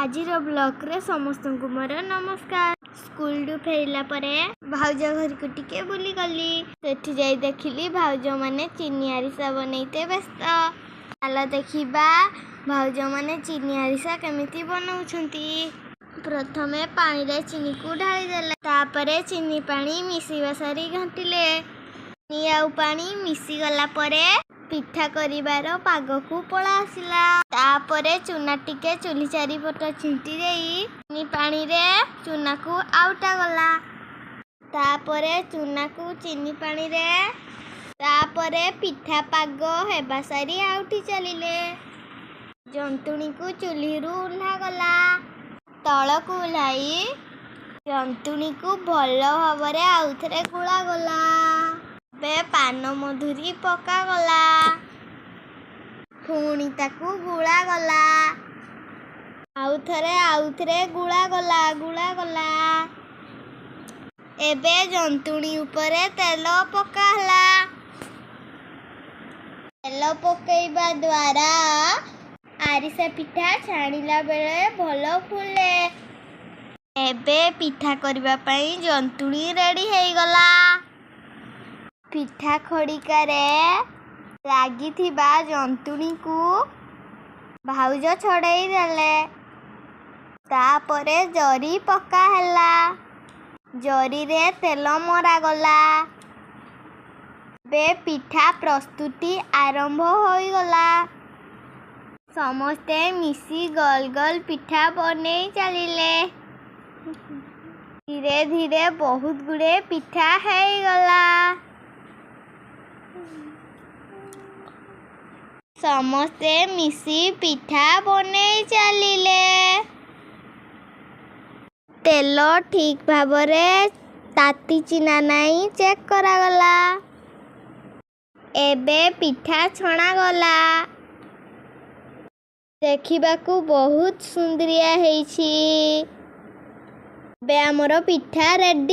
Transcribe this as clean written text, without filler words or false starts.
ଆଜିର ବ୍ଲଗ୍ରେ ସମସ୍ତଙ୍କୁ ମୋର ନମସ୍କାର। ସ୍କୁଲରୁ ଫେରିଲା ପରେ ଭାଉଜ ଘରକୁ ଟିକେ ବୁଲିଗଲି। ସେଠି ଯାଇ ଦେଖିଲି ଭାଉଜମାନେ ଚିନି ଆରିସା ବନେଇତେ ବ୍ୟସ୍ତ। ଚାଲ ଦେଖିବା ଭାଉଜମାନେ ଚିନି ଆରିସା କେମିତି ବନଉଛନ୍ତି। ପ୍ରଥମେ ପାଣିରେ ଚିନିକୁ ଢାଳିଦେଲେ, ତାପରେ ଚିନି ପାଣି ମିଶିବା ସାରି ଘାଣ୍ଟିଲେ। ଚିନି ଆଉ ପାଣି ମିଶିଗଲା ପରେ ପିଠା କରିବାର ପାଗକୁ ପଳା ଆସିଲା। ତାପରେ ଚୁନା ଟିକେ ଚୁଲି ଚାରିପଟ ଛିଞ୍ଚି ଦେଇ ଚିନି ପାଣିରେ ଚୁନାକୁ ଆଉଟା ଗଲା। ତାପରେ ଚୁନାକୁ ଚିନି ପାଣିରେ, ତାପରେ ପିଠା ପାଗ ହେବା ସାରି ଆଉଟି ଚାଲିଲେ। ଜନ୍ତୁଣିକୁ ଚୁଲିରୁ ଓହ୍ଲାଗଲା। ତଳକୁ ଓହ୍ଲାଇ ଜନ୍ତୁଣିକୁ ଭଲ ଭାବରେ ଆଉଥରେ ଗୋଳାଗଲା। ଏବେ ପାନ ମଧୁରୀ ପକାଗଲା, ପୁଣି ତାକୁ ଗୋଳାଗଲା, ଆଉଥରେ ଆଉଥରେ ଗୋଳାଗଲା ଗୋଳାଗଲା। ଏବେ ଜନ୍ତୁଣି ଉପରେ ତେଲ ପକାହେଲା। ତେଲ ପକେଇବା ଦ୍ୱାରା ଆରିସା ପିଠା ଛାଣିଲା ବେଳେ ଭଲ ଫୁଲେ। ଏବେ ପିଠା କରିବା ପାଇଁ ଜନ୍ତୁଣି ରେଡ଼ି ହେଇଗଲା। ପିଠା ଖଡ଼ିକାରେ ଲାଗିଥିବା ଜନ୍ତୁଣିକୁ ଭାଉଜ ଛଡ଼େଇ ଦେଲେ। ତାପରେ ଜରି ପକା ହେଲା, ଜରିରେ ତେଲ ମରାଗଲା। ଏବେ ପିଠା ପ୍ରସ୍ତୁତି ଆରମ୍ଭ ହୋଇଗଲା। ସମସ୍ତେ ମିଶି ଗୋଲ ଗୋଲ ପିଠା ବନେଇ ଚାଲିଲେ। ଧୀରେ ଧୀରେ ବହୁତ ଗୁଡ଼େ ପିଠା ହେଇଗଲା। ସମସ୍ତେ ମିଶି ପିଠା ବନେଇ ଚାଲିଲେ। ତେଲ ଠିକ୍ ଭାବରେ ତାତିଛି ନା ନାହିଁ ଚେକ୍ କରାଗଲା। ଏବେ ପିଠା ଛଣାଗଲା। ଦେଖିବାକୁ ବହୁତ ସୁନ୍ଦରିଆ ହେଇଛି। ଏବେ ଆମର ପିଠା ରେଡ଼ି।